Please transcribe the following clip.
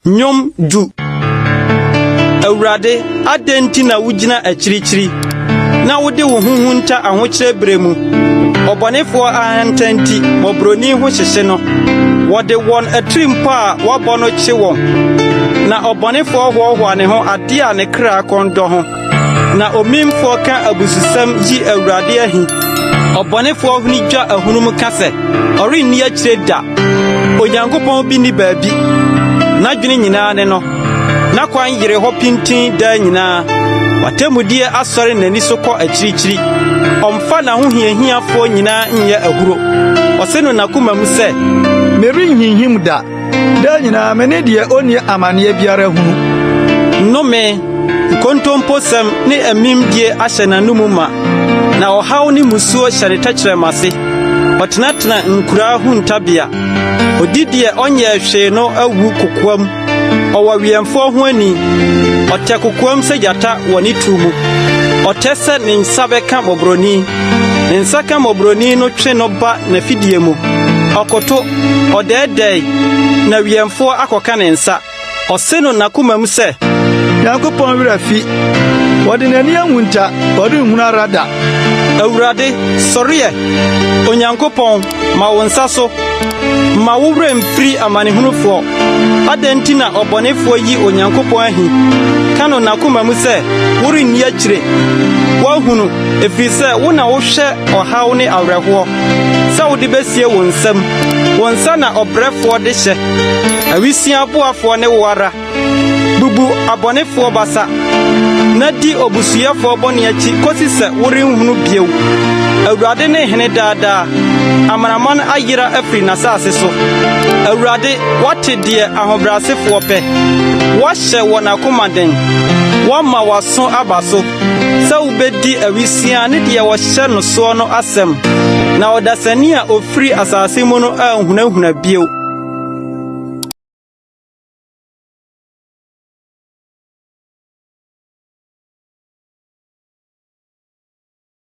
Nnwom du. Awurade, adɛn nti na wugyina akyirikyiri, na wode wo ho hunta ahokyerɛ bere mu? Ɔbɔnefoɔ ahantan nti, mmɔborɔni ho hyehye no. Wɔde wɔn atirimpɔ a wɔabɔ no kye wɔn, na ɔbɔnefoɔ hoahoa ne ho ade a ne kra kɔn dɔ ho. Na omimfoɔ ka abususɛm yi Awurade ahi. Ɔbɔnefoɔ hwene dwa ahunum ka sɛ, Ɔrenni akyire da. Onyankopɔn bi nni baabi. N'adwene nyinaa ne no. N'akwan yere hɔ pintinn daa nyinaa. W'atemmudeɛ asɔre n'ani so kɔ akyirikyiri. Ɔmfa n'ahohiahiafoɔ nyinaa nyɛ ahuro. Ɔse no n'akoma mu sɛ, Merenhinhim da. Daa nyinaa me ne deɛ onni amanneɛ biara hunu. Nnome, nkontomposɛm ne amimdie ahyɛ n'anom ma, na ɔhaw ne mmusuo hyɛ ne tɛkyerɛma ase. Ɔtenatena nkuraa huntabea. Odi deɛ ɔnyɛɛ hwee no awu kokoam. Ɔwɔ wiɛmfoɔ ho ani. Ɔtɛ kokoam sɛ gyata wɔ ne tuw mu. Ɔtɛ sɛ ne nsa bɛka mmɔborɔni. Ne nsa ka mmɔborɔni no twe no ba n'afidie mu. Ɔkoto, ɔdɛɛdɛe, na wiɛmfoɔ akɔka ne nsa. Ɔse no n'akoma mu sɛ. Nyankopɔn werɛ afi, ɔde n'ani ahunta, ɔrenhunu ara da. Awurade, sɔre ɛ! Onyankopɔn, ma wo nsa so. Mma wo werɛ mfiri amanehunufoɔ. Adɛn nti na ɔbɔnefoɔ yi Onyankopɔn ahi, ka no n'akoma mu sɛ, Worenni akyire? Woahunu, ɛfiri sɛ wo na wohwɛ ɔhaw ne awerɛhoɔ, sɛ wode besie wo nsam. Wo nsa na ɔbrɛfoɔ de hyɛ. Awisiaa boafoɔ ne wo ara. Bubu abɔnefoɔ basa, na di obusuyɛfoɔ bɔne akyi kosi sɛ worenhunu bio. Awurade ne hene daa daa, amanaman ayera afiri n'asase so. Awurade, woate deɛ ahobrɛasefoɔ pɛ, woahyɛ wɔn akoma den, woama w'aso aba so sɛ wobedi awisiaa ne deɛ wɔhyɛ no soɔ no asɛm, na ɔdasani a ofiri asase mu no anhunahuna bio.